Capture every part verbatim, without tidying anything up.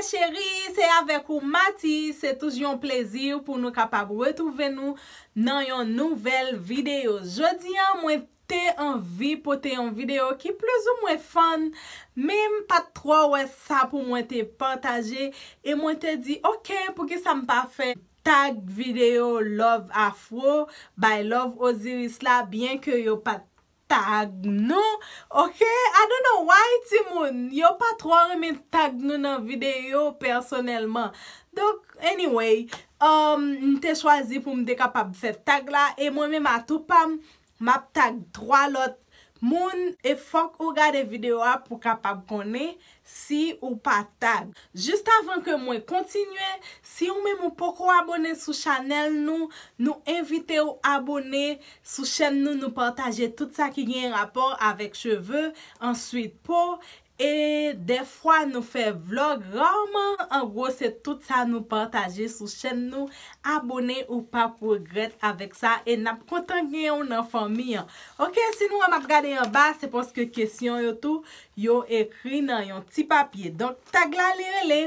Cheri, se avèk ou Mati, se toujou yon plezi pou nou kapab retwouve nou nan yon nouvèl videyo. Jodi a, mwen te anvi pote yon videyo ki plizoumwen fun, men m pa t twò wè sa pou mwen te pataje, e mwen te di, "Ok, poukisa m pa fè tag videyo Love Afro by Love Osiris la, byen ke yo pa t tag nou." Ok, I don't know why, timoun, yo pa twò renmen tag nou nan videyo pèsonèlman. Donk, anyway, um, m te chwazi pou m te kapab fè tag la, e mwen menm a tou pa m, m ap tag twa lòt moun, e fòk ou gade videyo a pou kapab konnen si ou pa tag. Jis avan ke mwen kontinye, si ou menm ou poko abone sou chanèl nou, nou envite w abone sou chèn nou, nou pataje tout sa ki gen rapò avèk cheve, answit po, e dèfwa nou fè vlog, rarman, an gwo se tout sa nou pataje sou chèn nou. Abone, ou p ap regrèt avèk sa, e n ap kontan gen w nan fanmi an. Ok, si nou wè m ap gade anba, se paske kesyon yo tou, yo ekri nan yon ti papye. Donk, tag la li rele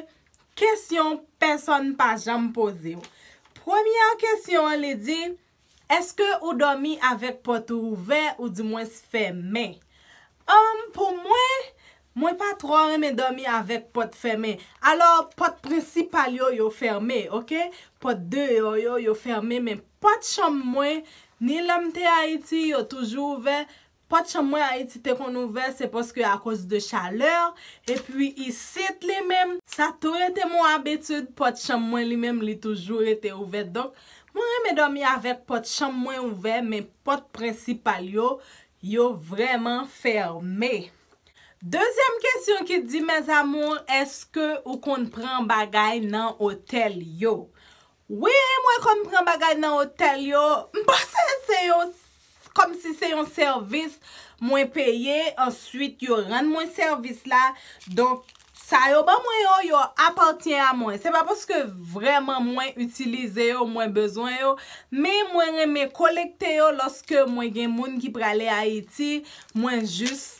kesyon pèsòn pa janm poze w. Premyè kesyon an, li di, èske ou dòmi avèk pòt ou ouvè oudimwens fèmen? Anm, pou mwen, mwen pa twò renmen dòmi avèk pòt fèmen. Alò, pòt prensipal yo, yo fèmen, ok? Pòt deyò yo, yo fèmen, men pòt chanm mwen, ni lè m te Ayiti, yo toujou ouvè. Pòt chanm mwen Ayiti te konn ouvè, se paske akoz de chalè, epi isit li menm, sa tou rete mon abitid, pòt chanm mwen li menm, li toujou rete ouvè. Donk, mwen renmen dòmi avèk pòt chanm mwen ouvè, men pòt prensipal yo, yo vrèman fèmen. Dezyèm kesyon ki di, mes amours, èske ou konn pran bagay nan otèl yo? Wi, mwen konn pran bagay nan otèl yo. M panse se yon, kòmsi se yon sèvis mwen peye, answit yo rann mwen sèvis la. Donk, sa yo ban mwen yo, yo apatyen a mwen. Se pa paske vrèman mwen itilize yo, mwen bezwen yo, men mwen renmen kolekte yo lòske mwen gen moun ki prale Ayiti, mwen jis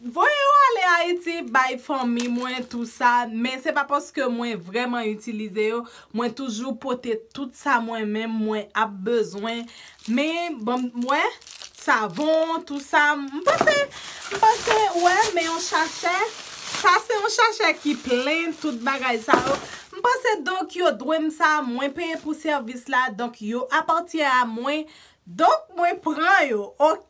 voye yo ale Ayiti, bay fanmi mwen, tou sa, men se pa paske mwen vrèman itilize yo, mwen toujou pote tout sa mwen menm mwen ap bezwen, men bon, mwen, savon, tou sa, m panse, m panse, wè, men yon chachè, sa se yon chachè ki plen tout bagay sa yo, m panse, donk, yo dwe m sa, mwen peye pou sèvis la, donk, yo apatyen a mwen, donk, mwen pran yo, ok?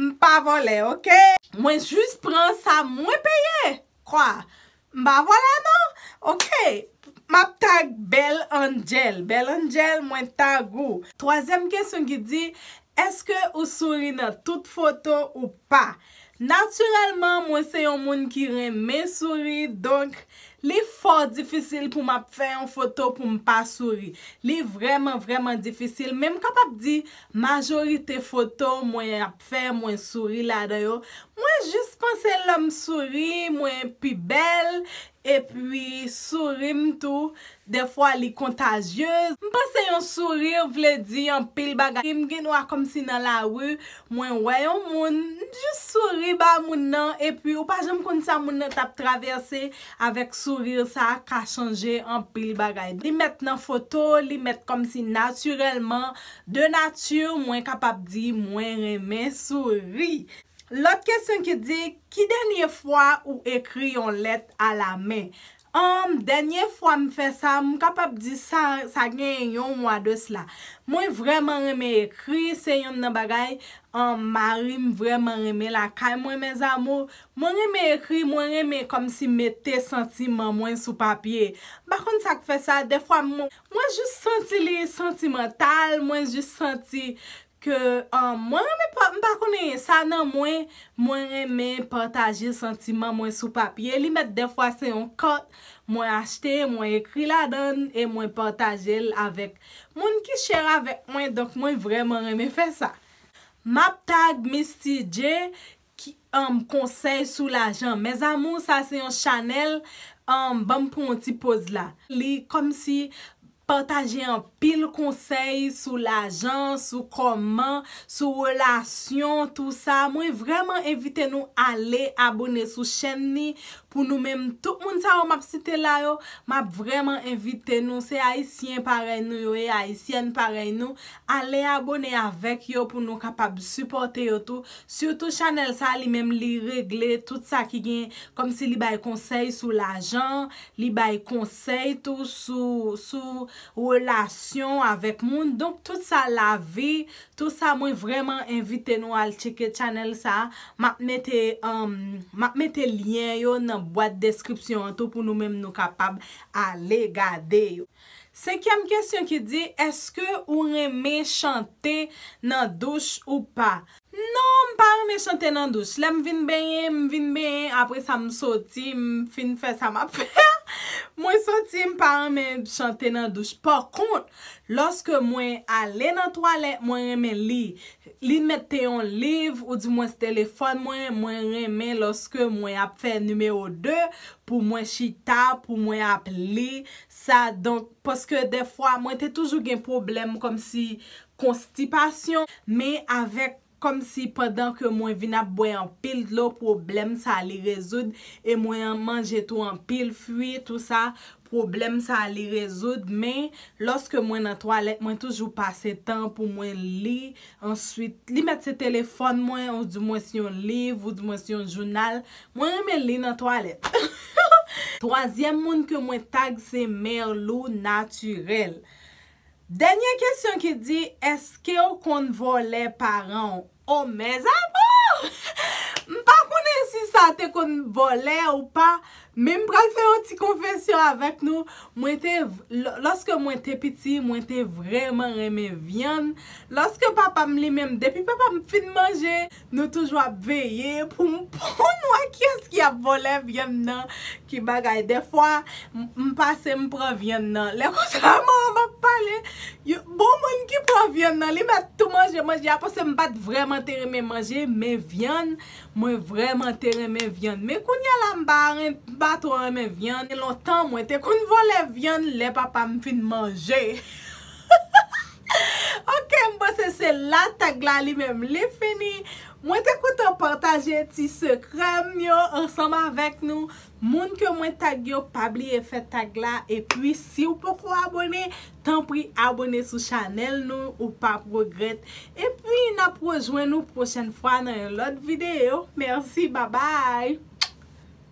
M pa vòlè, ok? Mwen jis pran sa mwen peye. Kwa? M pa vòlè non. Ok. M ap tag Bèl Angel. Bèl Angel, mwen tag ou. Twazyèm kesyon ki di, èske ou souri nan tout foto ou pa? Natirèlman, mwen se yon moun ki renmen souri, donk, li fò difisil pou m ap fè yon foto pou m pa souri. Li vrèman, vrèman difisil, men m kapab di, majorite foto mwen ap fè, mwen souri ladan yo. Mwen jis panse lè m souri, mwen pi bèl, epi souri m tou, dèfwa li kontajyez. M panse yon souri vle di anpil bagay. M gen dwa kòmsi nan lari, mwen wè yon moun, m jis souri ba moun nan, epi ou pa janm konn sa moun nan t ap travèse, avèk souri sa ka chanje anpil bagay. Li mèt nan foto, li mèt kòmsi natirèlman, de nati, mwen kapab di mwen renmen souri. Lòt kesyon ki di, ki dènye fwa ou ekri yon lèt alamen? Anm, dènye fwa m fè sa, m kapab di sa, sa gen yon mwa de sila. Mwen vrèman renmen ekri, se yonn nan bagay, anm, mari m vrèman renmen lakay mwen, mes amours. Mwen renmen ekri, mwen renmen kòmsi mete santiman mwen sou papye. M pa konn sa k fè sa, dèfwa mwen, mwen jis santi li santimantal, mwen jis santi ke, um, mwen renmen pa, m pa konnen sa nan mwen, mwen renmen pataje santiman mwen sou papye. Li mèt dèfwa se yon kat mwen achte, mwen ekri ladan l e mwen pataje l avèk moun ki chè avèk mwen. Donk, mwen vrèman renmen fè sa. M ap tag Misty J ki, um, konsèy sou lajan. Mes amours, sa se yon chanèl, um, ban m pran yon ti poz la. Li kòmsi pataje anpil konsèy sou lajan, sou kòman, sou relasyon, tou sa. Mwen vrèman envite nou ale abone sou chèn li pou nou menm. Tout moun sa yo m ap site la yo, m ap vrèman envite nou. Se ayisyen parèy nou yo ye, ayisyèn parèy nou. Ale abone avèk yo pou nou kapab sipòte yo tou. Sitou chanèl sa li menm li regle tout sa ki gen, kòmsi li bay konsèy sou lajan, li bay konsèy tou sou, sou relasyon avèk moun. Donk tout sa lavi, tout sa mwen vrèman envite nou al tcheke chanèl sa. M ap mete, um, m ap mete lyen yo nan bwat deskripsyon an tou pou nou menm nou kapab ale gade yo. Senkyèm kesyon ki di, èske ou renmen chante nan douch ou pa? Non, m pa renmen chante nan douch. Lè m vin benyen, m vin benyen, apre sa m soti, m fin fè sa m ap fè. Mwen soti, m pa renmen chante nan douch. Pa kont, lòske mwen ale nan twalèt, mwen renmen li. Li mèt te yon liv, oudimwens telefòn mwen, mwen renmen lòske mwen ap fè nimewo de, pou mwen chita, pou mwen ap li sa. Donk, paske dèfwa, mwen te toujou gen pwoblèm kòmsi konstipasyon, men avèk kòmsi pandan ke mwen vin ap bwè anpil dlo, pwoblèm sa li rezoud, e mwen manje tou anpil fwi, tou sa, pwoblèm sa li rezoud, men lòske mwen nan twalèt, mwen toujou pase tan pou mwen li, answit, li mèt se telefòn mwen, oudimwens yon liv, oudimwens yon jounal, mwen renmen li nan twalèt. Twazyèm moun ke mwen tag se Merlou Natirèl. Dènye kesyon ki di, èske w konn vòlè paran w? O mèzamo! M pa konnen si sa te konn vòlè ou pa, men m pral fè yon ti konfesyon avèk nou. Mwen te, lò- lòske mwen te piti, mwen te vrèman renmen vyann. Lòske papa m li menm, depi papa m fin manje, nou toujou ap veye pou m pou n wè kiyès ki ap vòlè vyann nan. Ki bagay, dèfwa, m m pase, m pran vyann nan. Lè konsa, manman m ap pale, yo, bon moun ki pran vyann nan, li mèt tou manje, manje a, paske m pa t vrèman te renmen manje, men vyann, mwen vrèman te renmen vyann. Men kounye a la, m pa ren- m pa twò renmen vyann. Gen lontan, mwen te konn vòlè vyann lè papa m fin manje. Ok, m panse se la tag la li menm li fini. Mwen te kontan pataje ti sekrè m yo ansanm avèk nou. Moun ke mwen tag yo, pa bliye fè tag la. Epi, si w poko abone, tanpri abone sou chanèl nou, ou p ap regrèt. Epi, n ap rejwenn nou pwochèn fwa nan yon lòt videyo. Mèsi, babay!